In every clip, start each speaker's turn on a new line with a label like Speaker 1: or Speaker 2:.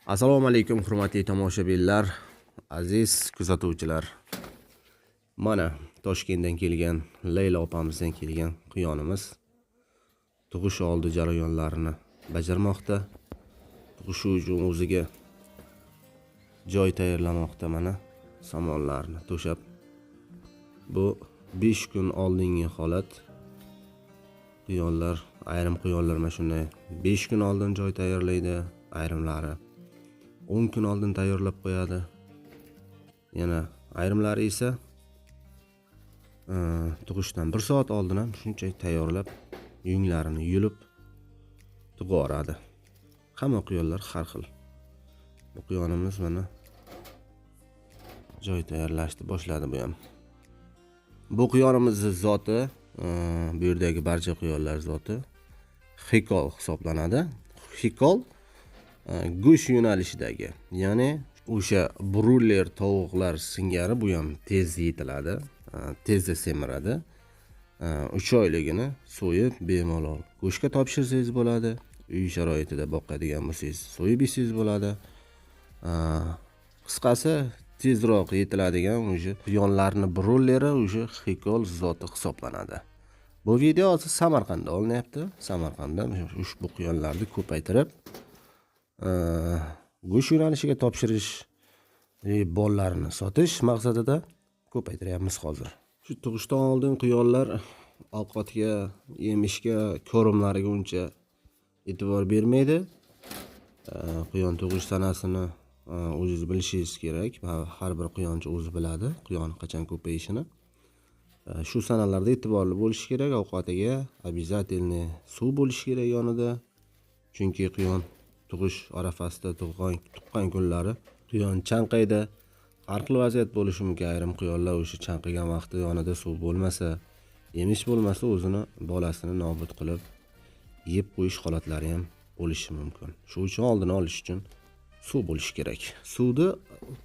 Speaker 1: Assalomu alaykum hurmatli tomoshabinlar, aziz kuzatuvchilar. Mana Toshkentdan kelgan Layla opamizdan kelgan quyonimiz tug'ish oldi jarayonlarini bajarmoqda. Tug'ishi uchun o'ziga joy tayyorlamoqda, mana somonlarni to'shab. Bu 5 kun oldingi holat. Quyonlar, ayrim quyonlar mana shunday 5 kun oldin joy tayyorlaydi, ayrimlari 10 kun oldin tayyorlab qo'yadi. Yana ayrimlari esa tug'ishdan 1 soat oldin ham shuncha tayyorlab, yunglarini yulib tug'oradi. Hamma quyonlar har xil. Bu quyonimiz mana joy tayyorlashni boshladi bu ham. Bu quyonimizning zoti, bu yerdagi barcha quyonlar zoti xikol hisoblanadi. Xikol go'sht yo'nalishidagi, ya'ni o'sha bruller tovuqlar singari bu ham tez yetiladi, tezda semiradi. 3 oyligini so'yib bemalol go'shtga topshirsangiz bo'ladi. Uy sharoitida boqadigan bo'lsangiz so'yib yesangiz bo'ladi. Qisqasi tezroq yetiladigan o'sha quyonlarni brulleri o'sha xikol zoti hisoblanadi. Bu video hozir Samarqandda olinyapti. Samarqandda ushbu quyonlarni ko'paytirib go'sht yo'nalishiga topshirish, bolalarini sotish maqsadida ko'paytiryapmiz hozir. Shu tug'ishdan oldin quyonlar ovqatga, yemishga, ko'rimlariga uncha e'tibor bermaydi. Quyon tug'ish sanasini o'zingiz bilishingiz kerak. Har bir quyonchi o'zi biladi quyon qachon ko'payishini. Shu sanalarda e'tiborli bo'lish kerak. Ovqatiga обязательно suv bo'lishi kerak yonida. Chunki quyon tug'ish arafasida tuqqan kunlari quyon chanqaydi. Har xil vaziyat bo'lishi mumkin. Ayrim quyonlar o'sha chanqagan vaqtda yonida suv bo'lmasa, yemish bo'lmasa o'zini bolasini nobud qilib yeb qo'yish holatlari ham bo'lishi mumkin. Shu uchun oldini olish uchun suv bo'lishi kerak. Suvni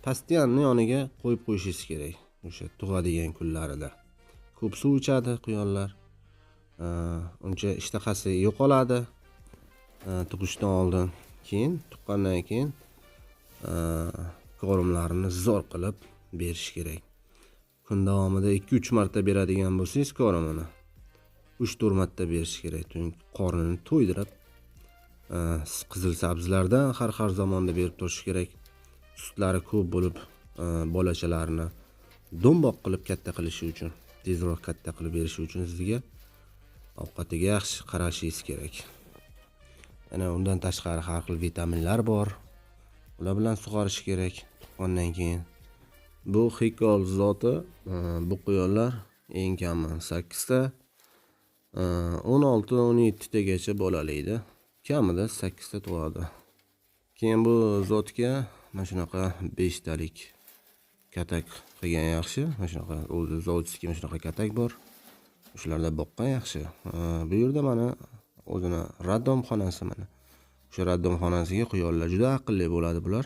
Speaker 1: постоянно yoniga qo'yib qo'yishingiz kerak o'sha tug'adigan kunlarida. Ko'p suv ichadi quyonlar. Uncha ishtahasi yo'qoladi tug'ishdan oldin. Keyin tuqqandan keyin ko'rimlarini zo'r qilib berish kerak. Kun davomida 2-3 marta beradigan bo'lsangiz ko'rimini 3-4 marta berish kerak. Chunki qornini to'ydirib, qizil sabzilardan har zamonda berib turish kerak. Sutlari ko'p bo'lib, bolachalarini do'mboq qilib katta qilishi uchun, tezroq katta qilib berishi uchun sizga ovqatiga yaxshi qarashingiz kerak. Yana undan tashqari har xil vitaminlar bor. Ular bilan sug'orish kerak tuqqandan keyin. Bu xikol zoti, bu quyonlar eng kami 8 ta, 16-17 tagacha bolalaydi. Kamida 8 ta tug'adi. Keyin bu zotga mana shunaqa 5 talik katak qilgan yaxshi. Mana shunaqa o'zi zotga mana shunaqa katak bor. Shularda boqqan yaxshi. Bu yerda mana o'zini raddomxonasi mana. O'sha raddomxonasiga quyonlar juda aqlli bo'ladi bular.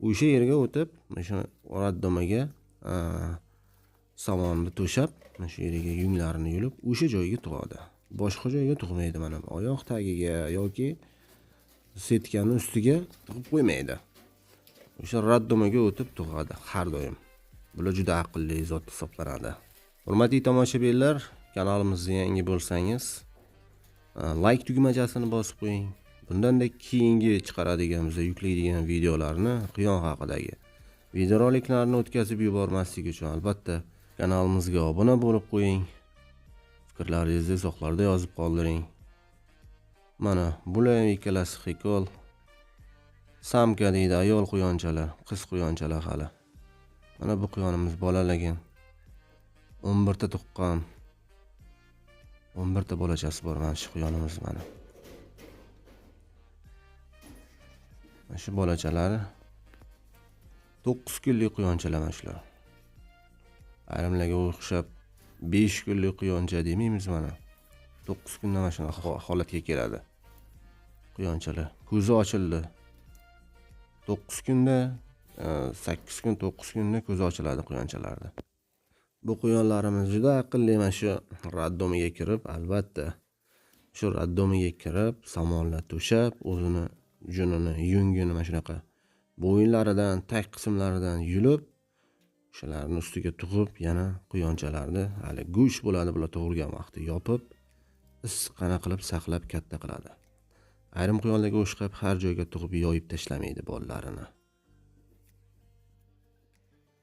Speaker 1: O'sha yerga o'tib, mana shu raddomaga somonni to'shab, mana shu yerga yunglarini yulib, o'sha joyga tug'adi. Boshqa joyga tug'maydi mana bu oyoq tagiga yoki setkani ustiga tug'ib qo'ymaydi. O'sha raddomaga o'tib tug'adi har doim. Bular juda aqlli zot hisoblanadi. Hurmatli tomoshabinlar, kanalimizga yangi bo'lsangiz, like tugmachasini bosib qo'ying. Bundan-da keyingi chiqaradigan, biz yuklaydigan videolarni, quyon haqidagi videoroliklarni o'tkazib yubormaslik uchun albatta kanalimizga obuna bo'lib qo'ying. Fikrlaringizni izohlarda yozib qoldiring. Mana bular ham ikkalasi xikol. Samka deydi, ayol quyonchalar, qiz quyonchalar hali. Mana bu quyonimiz bolalagan. 11 ta tuqqan. 11 ta bolachasi bor mana shu quyonimiz mana. Mana shu bolachalari 9 kunlik quyonchalar mana shular. Ayrimlarga o'xshab 5 kunlik quyoncha demaymiz mana. 9 kunda mana shunaqa holatga keladi. Quyonchalar ko'zi ochildi. 9 kunda, 8 kun, 9 kunda ko'zi ochiladi quyonchalarda. Bu quyonlarimiz juda aqlli, mana shu raddomiga kirib, albatta shu raddomiga kirib, somonlar to'shab, o'zini Junini, yungini mana shunaqa bo'yinlaridan, tag qismlaridan yulib, o'shalarni ustiga tug'ib, yana quyonchalarni hali go'sht bo'ladi bular tug'ilgan vaqti yopib, issiqqina qilib saqlab katta qiladi. Ayrim quyonlarga o'xshab har joyga tug'ib yoyib tashlamaydi bolalarini.